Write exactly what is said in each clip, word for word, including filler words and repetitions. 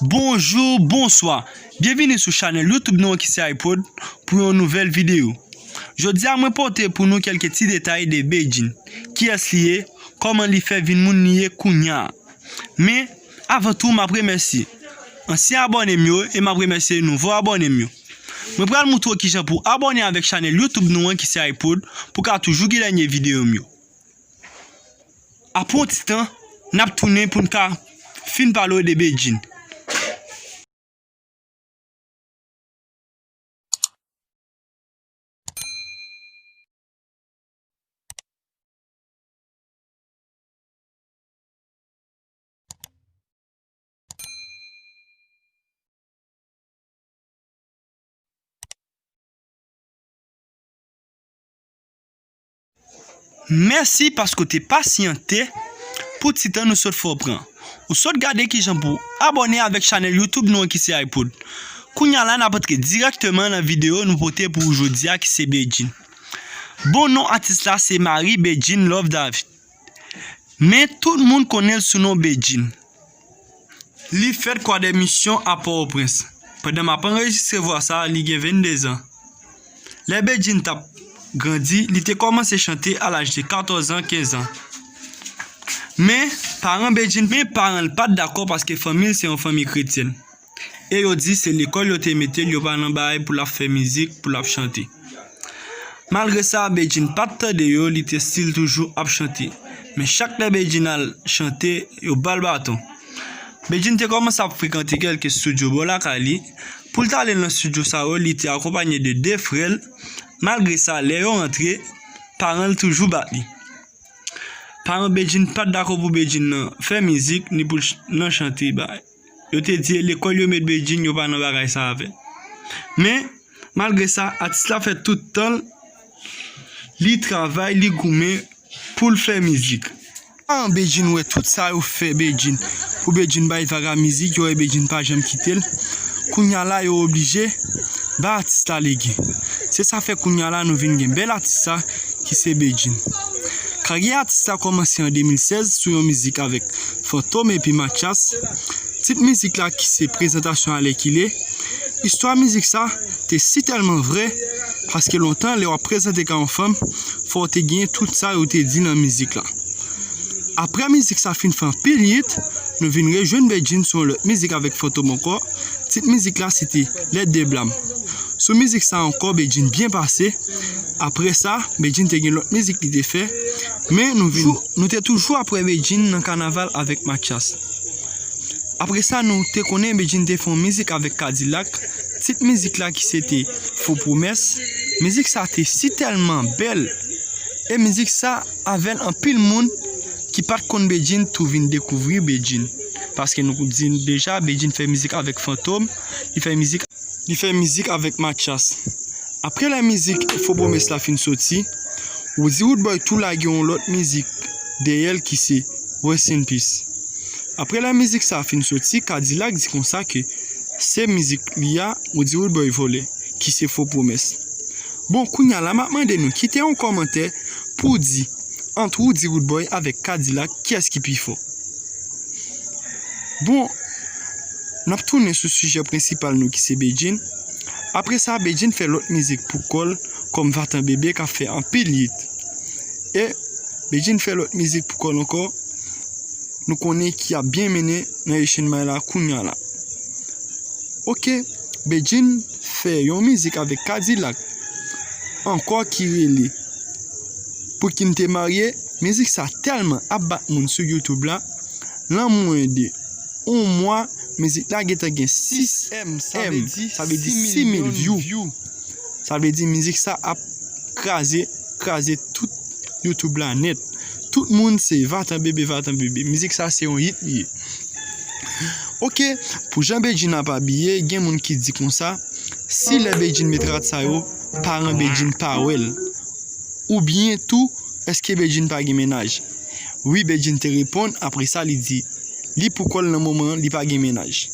Bonjou, bonswa. Byenvini sou chanèl YouTube nou an ki se iProd pou yon nouvèl videyo. Jodi a mwen pote pou nou kèlke ti detay de Bedjine, kiyès li ye, kòman li fè vin moun li ye kounya. Men, avan tou, m ap remèsye ansyen abòne m yo e m ap remèsye nouvo abòne m yo. Mwen pral moutre w kijan pou abòne avèk chanèl YouTube nou an ki se iProd pou ka toujou gen dènye videyo m yo. Apre yon ti tan, n ap tounen pou n ka fin pale w de Bedjine. Mèsi paske w te pasyante pou ti tan nou sot fè w pran. Ou sot gade kijan pou abòne avèk chanèl YouTube nou an ki se iProd. Kounya la n ap antre dirèkteman nan videyo nou pote pou ou jodi a ki se Bedjine. Bon, non atis la se Marie Bedjine Love David. Men tout moun konnen l sou non Bedjine. Li fèt Kwadèmisyon a Pòtoprens. Pandan m ap anrejistre vwa sa, li gen venndezan. Lè Bedjine t ap grandi, li te kòmanse chante a laj de katòz an, kenz an. Men, paran Bedjine, men paran l pa t dakò paske fanmi l se yon fanmi kretyèn. E yo di se lekòl yo te mete l, yo pa nan bagay pou l ap fè mizik, pou l ap chante. Malgre sa, Bedjine pa t tande yo, li te still toujou ap chante. Men chak lè Bedjine al chante, yo ba l baton. Bedjine te kòmanse ap frekante kèlke estidyo bò lakay li. Pou l t ale nan estidyo sa yo, li te akonpanye de de frè l. Malgre sa, lè yo rantre, paran l toujou bat li. Paran Bedjine pa t dakò pou Bedjine nan fè mizik, ni pou l ch-, nan chante bagay. Yo te di e lekòl yo met Bedjine, yo pa nan bagay sa avè l. Men, malgre sa, atis la fè tout tan l, li travay, li goumen pou l fè mizik. Paran Bedjine wè tout sa yo fè Bedjine, pou Bedjine bay vag a mizik, yo wè Bedjine pa janm kite l. Kounya la, yo oblije bay atis la lege. Se sa fè kounya la, nou vin gen bèl atis sa ki se Bedjine. Karyè atis la kòmanse an de mil sèz sou yon mizik avèk Fantom epi Mathias. Tit mizik la ki se Prezantasyon Alèkile. Istwa mizik sa te si tèlman vrè, paske lontan lè w ap prezante kay yon fanm, fò w te genyen tout sa yo te di nan mizik la. Apre mizik sa fin fè anpil hit, nou vin rejwenn Bedjine sou yon lòt mizik avèk Fantom ankò. Tit mizik la se te Lèt de Blam. Sou mizik sa ankò, Bedjine byen pase. Apre sa, Bedjine te gen lòt mizik li te fè, men nou vin, nou te toujou ap wè Bedjine nan kanaval avèk Mathias. Apre sa, nou te konnen Bedjine te fè yon mizik avèk Kadilak. Tit mizik la ki se te Fo Pwomès. Mizik sa te si tèlman bèl. E mizik sa, avè l anpil moun ki pa t konn Bedjine tou vin dekouvri Bedjine. Paske nou di deja, Bedjine fè mizik avèk Fantom, li fè mizik, li fè mizik avèk Mathias. Apre lè mizik Fo Pwomès la fin soti, Roody Roodboy tou lage yon lòt mizik dèyè l ki se Rest in Peace. Apre lè mizik sa fin soti, Kadilak di konsa ke se mizik li a Roody Roodboy vòlè, ki se Fo Pwomès. Bon, kounya la, m ap mande nou kite yon kòmantè pou di ant Roody Roodboy avèk Kadilak, kiyès ki pi fò? Bon, n ap tounen sou sijè prensipal nou ki se Bedjine. Apre sa, Bedjine fè lòt mizik pou kò l kòm Vatan Bebe k ap fè anpil hit. E Bedjine fè lòt mizik pou kò l ankò, nou konnen ki ap byen mennen nan echenn may la kounya la. Oke, Bedjine fè yon mizik avèk Kadilak ankò ki rele Pou ki m te marye. Mizik sa tèlman ap bat moun sou YouTube la, nan mwen de yon mwa, mizik la gentan gen sis M, sa vle di sis mil view. Sa vle di mizik sa ap kraze, kraze tout YouTube la nèt. Tout moun se Vatan Bebe, Vatan Bebe. Mizik sa se yon hit li ye. Oke, pou jan Bedjine ap abiye, gen moun ki di konsa, si lè Bedjine met rad sa yo, paran Bedjine pa wè l. Oubyen tou, èske Bedjine pa gen mennaj? Wi, Bedjine te reponn, apre sa li di, li pou kò l nan moman an, li pa gen mennaj.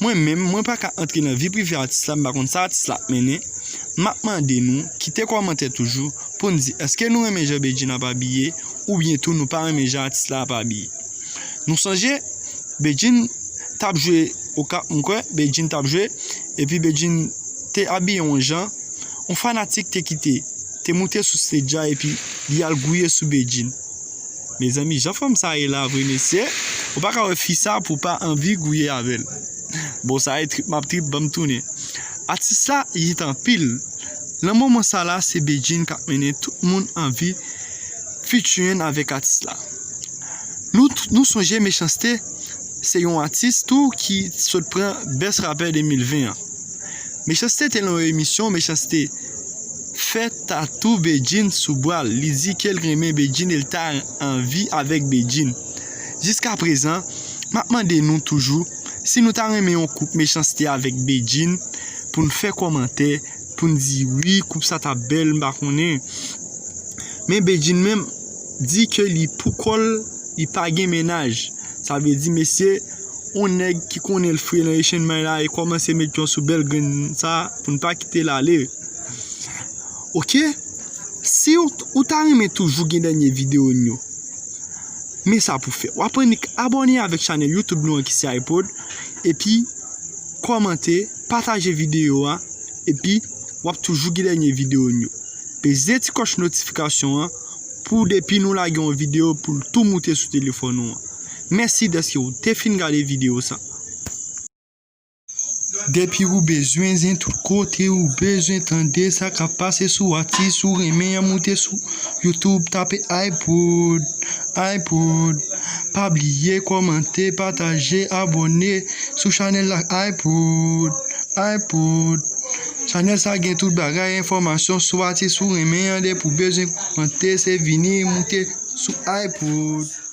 Mwen menm, mwen pa ka antre nan vi prive atis la, m pa konn sa atis la ap mennen. M ap mande nou, kite kòmantè toujou, pou n di èske nou renmen jan Bedjine ap abiye, oubyen tou nou pa renmen jan atis la ap abiye. Nou sonje, Bedjine t ap jwe Okap, m kwè, Bedjine t ap jwe, epi Bedjine te abiye yon jan, yon fanatik te kite, te moute sou stage la, epi li al gouye sou Bedjine. Mezanmi, jan fanm sa ye la vre, mesye, ou pa ka wè fi sa pou pa anvi gouye avè l. Bon, sa ye trip, m ap trip, ban m tounen. Atis la, li hit anpil. Nan moman sa la, se Bedjine k ap mennen tout moun anvi featuring avèk atis la. Nou, nou sonje Mechanste se yon atis tou ki sot pran Best Rapper de mil ven an. Mechanste te nan yon emisyon, Mechanste fè tatou Bedjine sou bra l. Li di ke l renmen Bedjine e l ta anvi avèk Bedjine. Jiskaprezan, m ap mande nou toujou si nou ta renmen yon koup Mechanste avèk Bedjine pou n fè kòmantè, pou n di wi, koup sa t ap bèl, m pa konnen. Men Bedjine menm di ke li pou kò l, li pa gen mennaj. Sa vle di, mesye, yon nèg ki konnen l fre nan Asian Mind la e kòmanse met yon sou bèl grenn sa pou n pa kite l ale. Oke? Si w, ou ta renmen toujou gen dènye videyo n yo, men sa pou fè. W ap annik abòne avèk chanèl YouTube nou an ki se iPod, epi kòmante, pataje videyo a, epi w ap toujou gen dènye videyo n yo. Peze ti kòch notifikasyon an pou depi nou lage yon videyo pou l tou moute sou telefòn ou an. Mèsi dèske w te fin gade videyo sa. Depi ou bezwen zen tout kote, ou bezwen tande sa k ap pase sou atis ou renmen an, moute sou YouTube, tape iPod, iPod. Pa bliye kòmante, pataje, abòne sou chanèl la iPod, iPod. Chanèl sa gen tout bagay, enfòmasyon sou atis ou renmen an, depi ou bezwen kòmante, se vini moute sou iPod.